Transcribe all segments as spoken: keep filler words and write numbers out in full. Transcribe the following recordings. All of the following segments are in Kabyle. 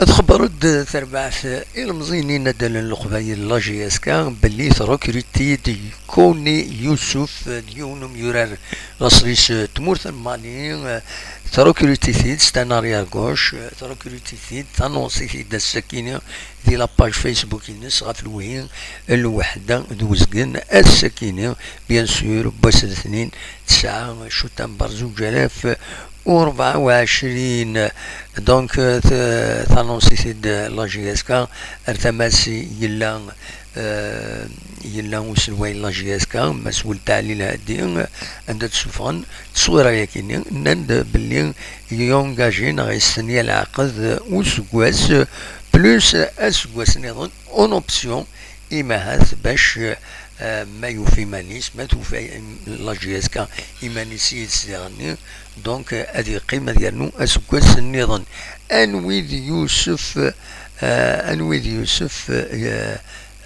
Txebber-d terbaɛt ilemẓiyen inaddalen n Leqbayel, la J S K, belli trekruti-d Koni Yusuf, d yiwen umyurar laṣel-is tmurt n Mali. Trekruti-t-id, c'est un arrière gauche, trekruti-t-id, tanonsi-t-id ass-akini di la page Facebook-ines ɣef lwi n lweḥda d uzgen ass-akini, bien sûr, n wass letnin, tesɛa ccutember zuǧ alaf u rebɛa u ɛecrin. Donc, euh, t-, tanonsi-t-id la J S K, ar tama-s yella, euh, yella uselway n la J S K, Mass Weld Ɛli Lhadi, anda d-ssuffɣen tteswira-yakini, nnan-d belli yungaji neɣ yestenya lɛaqed useggas, plus aseggas nniḍen, en option, imahat bac, euh, ma yufa iman-is, ma tufa im-, la J S K iman-is yid-s diɣenni, donc, euh, ad yeqqim ad yernu aseggas nniḍen. Anwi d Yusef, euh, anwi d Yusef, euh,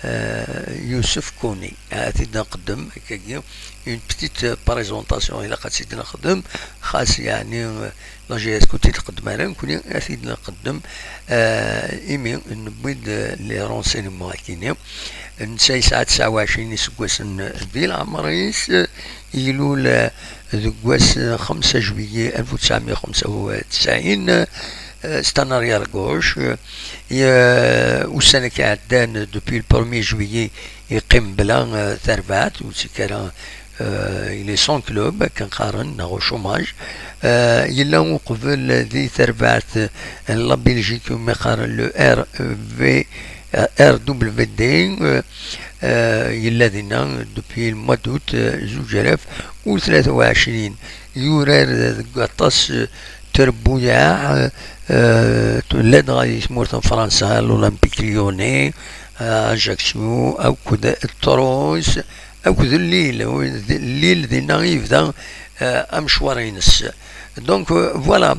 euh, Yusef Koni? Ad t-id-nqeddem, akkagi, une petite présentation, ilaq ad tt-id-nexdem, xas, yeɛni, euh, la J S K ur tt-id-nqeddem ara, nekkni ad t-id-nqeddem, euh, imi newwi-d, euh, les renseignements akini. Netta yesɛa tesɛa u ɛecrin iseggasen di leɛmer-is, ilul, euh, deg wass, euh, xemsa juillet alef u tesɛemya u xemsa u tesɛin, euh, c'est un arrière gauche, euh, ussan-agi iɛeddan, depuis le premier juillet, yeqqim bla, euh, tarbaɛt, ur yettekk ara, euh, il est sans club, akken qqaren, neɣ au chômage. Euh, yella uqbel di tarbaɛt n la Belgique, umi qqaren le R V, euh, R W D, euh, euh, yella dinna depuis le mois d'août, euh, zuǧ alaf u tlata u ɛecrin. Yurar deg waṭas, euh, trebbuyaɛ, euh, ladɣa di tmurt n Fransa, l'Olympique Lyonnais, euh, Ajaccio, akked Troyes, akked Lille. Lille dinna i yebda, euh, amecwar-ines. Donc, euh, voilà.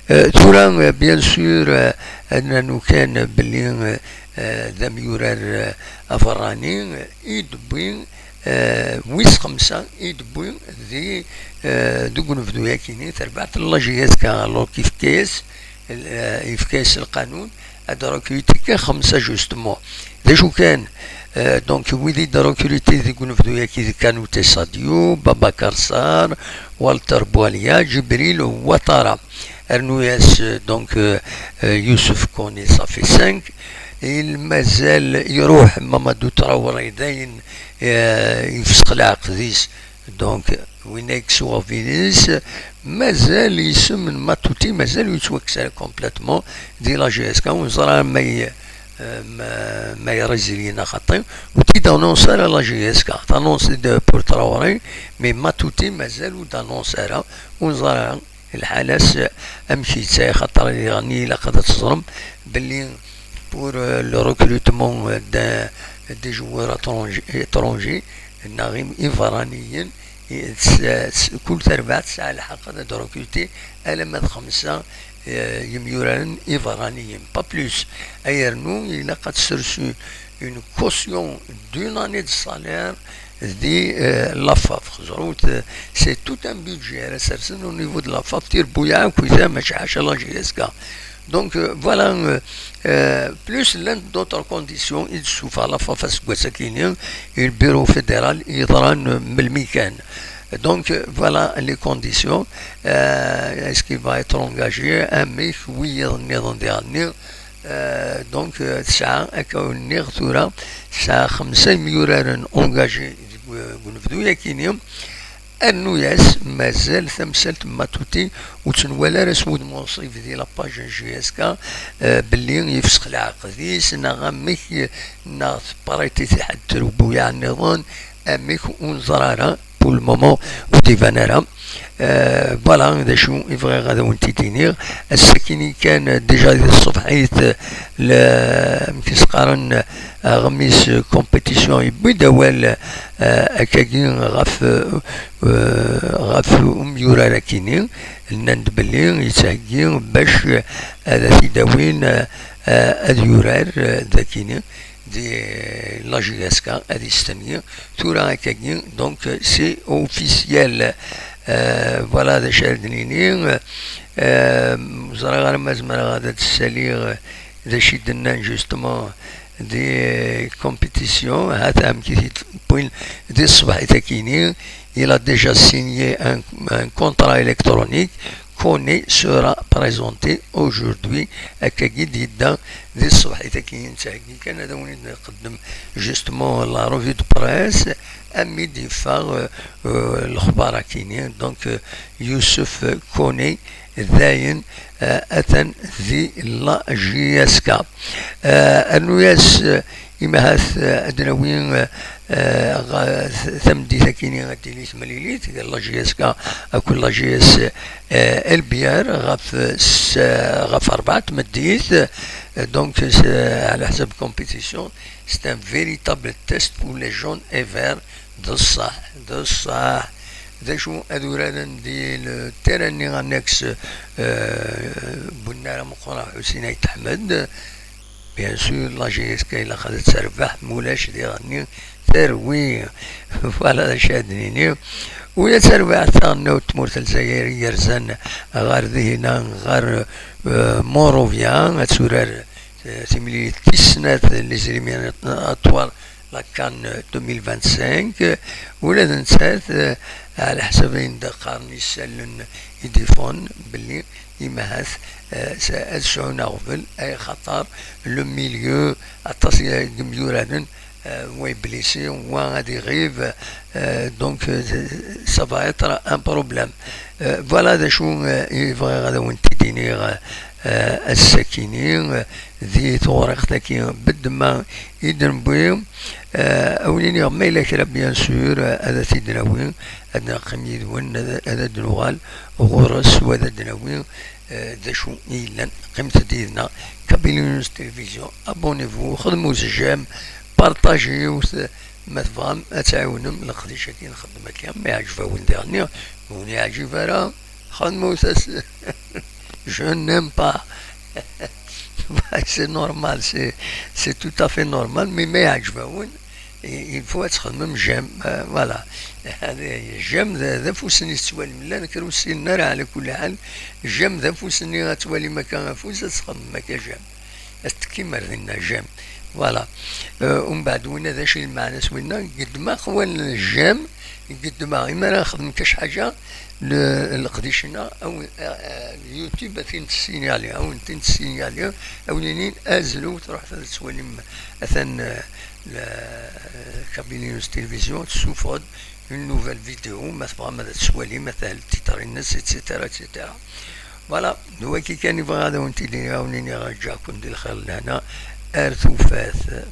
Euh, tura, euh, bien sûr, euh, ad nanu kan belli, euh, euh, d amyurar, euh, aberrani, euh, i d-wwi, euh, wis xemsa i d-wwi di, euh, deg unebdu-yakini, tarbaɛt n la J S K, alors kif kayes, euh, yefka-yas lqanun, ad rekruti kan xemsa justement. D acu kan, euh, donc, wid i d-rekruti deg unebdu-yaki d Kanouté Sadio, Babacar Sarr, Walter Boualia, Djibril Ouattara. Rnu-yas, euh, donc, euh, euh, Youssouf Koné, ça fait cinq. Il mazal iruḥ Mamadou Traoré, dayen, euh, yefsex leɛqed-is. Donc, winna yekkes uɣbel-is, mazal isem n Matouti, mazal ur yettwakkes ara complètement di la J S K. Ur neẓri ara ma y-, ma, ma irezili neɣ xaṭi. Ur t-id-annonce ara la J S K. T'annonce-d pour Traoré, mais Matouti mazal ur d-annonce ara. Ur neẓri ara lḥal-as amek yettay, xaṭer diɣen ilaq ad teẓrem belli pour, euh, le recrutement de, des joueurs étrangers, étrangers, neɣ im-, iberraniyen, i-, s-, s-, kul tarbaɛt tesɛa lḥeqq ad d-recruter alamma d xemsa, euh, yemyuraren iberraniyen, pas plus. Ay rnu, ilaq ad tessersu une caution d'une année de salaire di, euh, la FAF. Ẓrut, euh, c'est tout un budget ara sersen au niveau de la FAF, tirbuya akk i ta, mačči ḥaca la J S K. Donc, euh, voilà, euh, euh, plus llant d'autres conditions i d-tessufeɣ la FAF aseggas-akini, et le bureau fédéral yeḍran, euh, melmi kan. Donc, euh, voilà les conditions. Euh, est-ce qu'il va être engagé? Amek wiyiḍ nniḍen diɣenni? Euh, donc, euh, tesɛa, akka ur nniɣ tura, tesɛa xemsa imyuraren engagés deg, euh, deg unebdu-yakini. Rnu-yas, mazal tamsalt n Matouti ur tt-nwala ara s wudem unṣib di la page n J S K, euh, belli yefsex leɛqed-is, neɣ amek, neɣ teprêti-t i ḥedd trebbuyaɛ nniḍen, amek ur neẓri ara. Pour le moment, ur d-iban ara. Euh, voilà, d acu i bɣiɣ ad awen-t-id-iniɣ. Ass-akini kan, euh, déjà di tṣebḥit, euh, le, amek i s-qqaren, euh, aɣmis, euh, compétition, yewwi-d awal, euh, akkagi ɣef, euh, euh, ɣef umyurar akini. Nnan-d belli yettheggi bac, euh, ad t-id-awin, euh, euh, ad yurar, euh, dakini. Di la J S K ad yesteni tura akkagi, donc c'est officiel. Euh, voilà d acu ara d-nini. Euh, ẓriɣ ara ma zemreɣ ad d-ssaliɣ d acu i d-nnan justement di compétition, hata amek i t-id-wwin di ṣṣbeḥ-agi-ni. Il a déjà signé un, un contrat électronique. Kone sera présenté aujourd'hui. Akkagi d-yedda di ṣṣbeḥ-agi-ni, nettheggi kan ad awen-id-nqeddem justement la revue de presse, ami d-yeffeɣ, euh, euh, lexbar-agi-ni. Donc, euh, Youssouf Kone, dayen, euh, atan di la J S K. Euh, rnu-yas, euh, imahat, euh, ad d-nawi, euh, euh, ɣ-, tameddit-agi-ni ad d-tili temlilit, la J S K akked la J S, euh, L B R ɣef, euh, s-, ɣef rebɛa tameddit. Euh, donc, c'est, euh, ɛla ḥsab compétition, c'est un véritable test pour les jaunes et verts. D ṣṣeḥ, d ṣṣeḥ. D acu ad uraren di le terrain-nni annexe, euh, Bunnar Ameqqran Ḥusin Ayt Ḥmed? Bien sûr, la J S K ilaq ad terbeḥ, mulac diɣenni terwi. Voilà d acu ad d-nini. Ula d tarbaɛt taɣelnawt n tmurt n Lezzayer yerzan ɣer dihina, ɣer, euh, Monrovia, ad turar, euh, timlilit tis snat n Les Éliminatoires la CAN deux mille vingt-cinq. Ula d nettat, euh, ɛla ḥsab ayen d-qqaren yisallen i d-iffɣen, belli imahat, euh, s-, ad sɛun aɣbel, ay xaṭer le milieu, aṭas n yemyuraren, euh, wa yeblisi, wa ad iɣib, euh, donc, euh, ça va être un problème. Euh, voilà d acu, euh, i bɣiɣ ad awen-t-id-iniɣ, euh, ass-agi-ni, euh, di tewriqt-agi beddma i d-newwi. Euh, awen-iniɣ ma yella kra, bien sûr, euh, ad t-id-nawi, ad neqqim yid-wen, ad, ad d-nuɣal ɣur-s, wa ad d-nawi, euh, d acu i yellan. Qqimet-d yid-neɣ. Kabylie News Télévision, abonnez-vous, xedmet j'aime, partagez-t, ma tebɣam ad tɛiwnem leqdic-agi nxeddem akka, ma iɛǧeb-awen diɣenni, ma ur yeɛǧib ara, xedmet-as. Je n'aime pas. C'est normal, c'est, c'est tout à fait normal, mais ma iɛǧeb-awen, il faut ad txedmem j'aime, euh, voilà. J'aime d, d afus-nni tettwalim, llan kra ur ssinen ara, ɛla kulli ḥal, j'aime d afus-nni, ad twalim akka afus, ad txedmem akka j'aime. Ad tekkim ar dinna, j'aime. Voilà. Euh, umbeɛd winna d acu i lmeɛna-s winna? Geddmeɣ wan j'aime, geddmeɣ imi ara nxedem kac ḥaǧa, le-, leqdic-nneɣ, aw-, euh, euh, YouTube ad t-in-tessinyali, ad awen-t-in-tessinyali, ad awen-inin azlu, truḥet ad tettwalim atan, euh, la, euh, Kabylie News Télévision, tessufeɣ-d une nouvelle vidéo, ma tebɣam ad tettwalim, atan le titre-ines, et cetera, et cetera. Voilà, d wagi kan i bɣiɣ ad awen-t-id-iniɣ, ad awen-iniɣ ǧǧiɣ-ken di lxir d lehna, ar tufat.